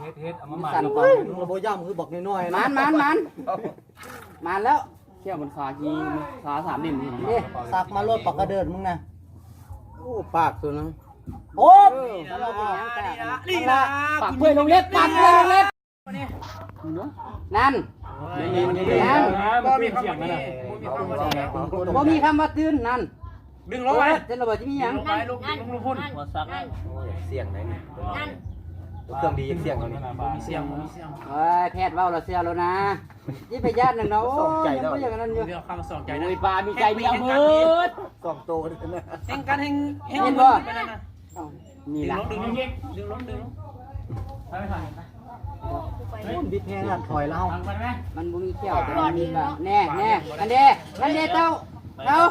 ເຮັດ ເຮັດ ເອົາມາໝານ ສັ່ນ ລະບໍ່ຢ້ຳຄືບັກນ້ອຍໆ ໝານ ໝານ ໝານ ໝານແລ້ວ ຂຽວມັນຄາທີ່ ຄາສາມເຫຼັ້ມນີ້ ເດ້ ສັກມາໂລດປາກກະເດີດມຶງນະ ໂອ້ ປາກໂຕນັ້ນ ໂອ້ ເອີ ນີ້ລະ ນີ້ລະ ປາກເປື່ອຍລົງເລັບ ປາກເປື່ອຍລົງເລັບ ນັ້ນ ນັ້ນ ບໍ່ມີຄຳວ່າຕື່ນ ບໍ່ມີຄຳວ່າຕື່ນນັ້ນ ດຶງລົງໄປ ເອີ ເຫັນແລ້ວບໍ່ ຊິມີຫຍັງ ລົງໄປ ລົງ ລົງພຸ້ນ ຫົວສັກ ໂອ້ຍ ຢາກສ່ຽງໄດ໋ນີ້ ຕົວນ້ອຍ ຕົວເຄື່ອງດີຢາກສ່ຽງເຮົານີ້ ບໍ່ມີສ່ຽງ ບໍ່ມີສ່ຽງ ໂອ້ຍ ແພດເວົ້າແລ້ວເຊື່ອໂລດນະ ຢ່າໄປຢ້ານນຳເນາະ ໂອ້ຍ ມັນບໍ່ຢ່າງນັ້ນຢູ່ ເລື່ອງຄວາມສອງໃຈ ໂອ້ຍ ປາມີໃຈດຽວເບີດ ສອງໂຕ ແຮງກັນແຮງ ແຮງ ເຫັນບໍ່ ໄປນັ້ນນະ ນີ້ລະ ດຶງລົງ ດຶງລົງ ດຶງລົງ ໄປໄປ ໂອ້ຍ ບິດແຮງລະ ຖອຍລະເຮົາ ມັນບໍ່ມີຂຽວ ແຕ່ມັນມີກະ ແນ່ ແນ່ ອັນເດ ອັນເດ ເຈົ້າ ເຈົ້າ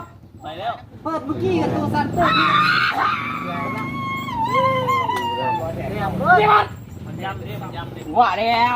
ໄປແລ້ວ ເປີດມື້ກີ້ກະໂຕສັ່ນເຕີບ ມັນຢ້ຳເດ້ ມັນຢ້ຳເດ້ ວ່າແລ້ວ